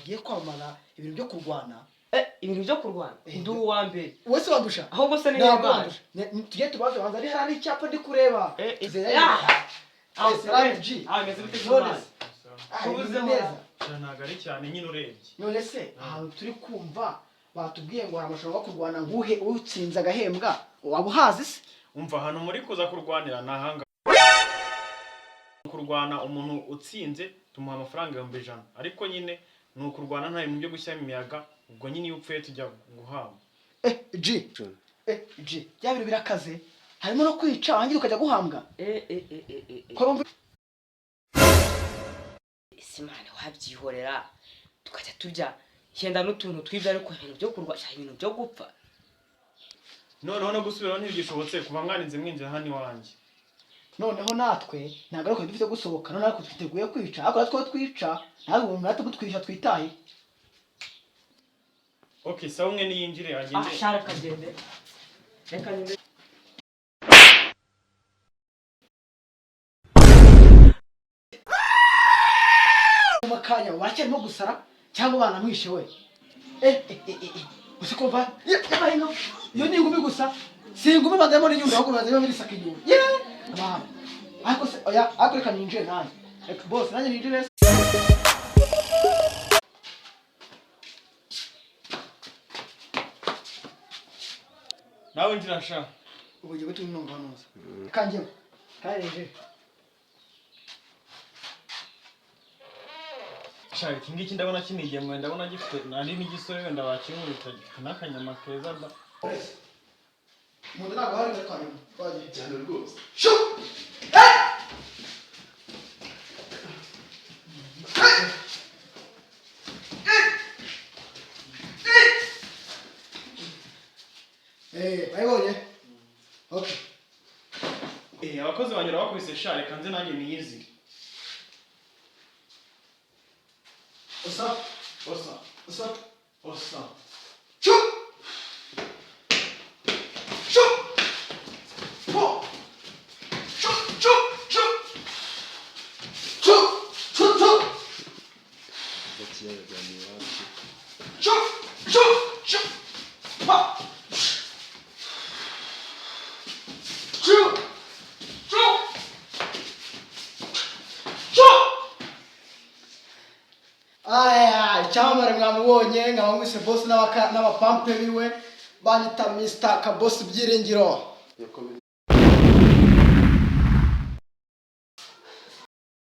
bagiye kwamamara ibintu byo kurwana. Ibintu byo kurwana? Ndi uwa mbere. Wese wandusha. Ahubwo se ni Ntabwo Imana. wandusha. Tujye tubaze, banza ari hari icyapa ndi kureba. Tuzera. Ah, Salamu G. Ah, meze bite? None Imana? se? Ah, Tubuze ni neza. Ntabwo ari cyane nyine urebye. None se ahantu turi kumva batubwiye ngo hari amarushanwa yo kurwana, nguhe utsinze agahembwa, waba uhazi se? Umva, ahantu muri kuza kurwanira ni ahanga. Kurwana, umuntu utsinze tumuha amafaranga 100,000, ariko nyine ni ukurwana, nta bintu byo gushyiramo imiyaga. Ubwo nyine iyo upfuye tujya guhabwa. G, G, bya bintu birakaze, harimo no kwica wangira ukajya guhambwa. Ko bumva. Ese Imana, wabyihorera tukajya turya yenda n'utuntu tw'ibyo, ariko ibintu byo kurwanya, ibintu byo gupfa. Noneho no gusubiraho ntibigishobotse kuva mwarinze mwinjira hano iwanjye. Noneho natwe ntabwo ariko dufite gusohoka, none ariko twiteguye kwica, ariko natwe ko twica natwe ubu natwe mutwica twitahe. Okay, sawa, umwe niyinjire agende. Sha, reka ngende, reka ngende. Mu kanya baracyarimo gusara cyangwa banamwishe we. Gusa kumva yabaye nka iyo ni ingumi gusa, si ingumi, bazamo n'inyundo, ahubwo bazamo n'isaka inyuma ye mama. Ariko se oya, ariko reka ninjire nanjye, reka bose nanjye ninjire. Nawe injira sha. Ubu ngiye gutuma intunga noza kanjyewe kandi ninjire. Sha, iki ngiki ndabona kinigemwe, ndabona gifite nari n'igisore, wenda bakinkubita, gifite n'akanyama keza da. Umuntu ntabwo hari twanyuma twagiye. Cyane rwose. Shu! Bayibonye? Okay. Abakozi banyura bakubise sha, reka nze nanjye niyizire. Osa, Osa. Osa. Osa. Shu! Shu! Po! Shu, shu, shu! Shu, shu, shu! Bakiyaga ni iwacu. Shu, shu, shu! Pa! Shu! Shu! Shu! Aya, icyamamare mwamubonye, nkaba mwise boss n'abapampe biwe, banyita Mr. Kaboss Byiringiro. Yakomeje.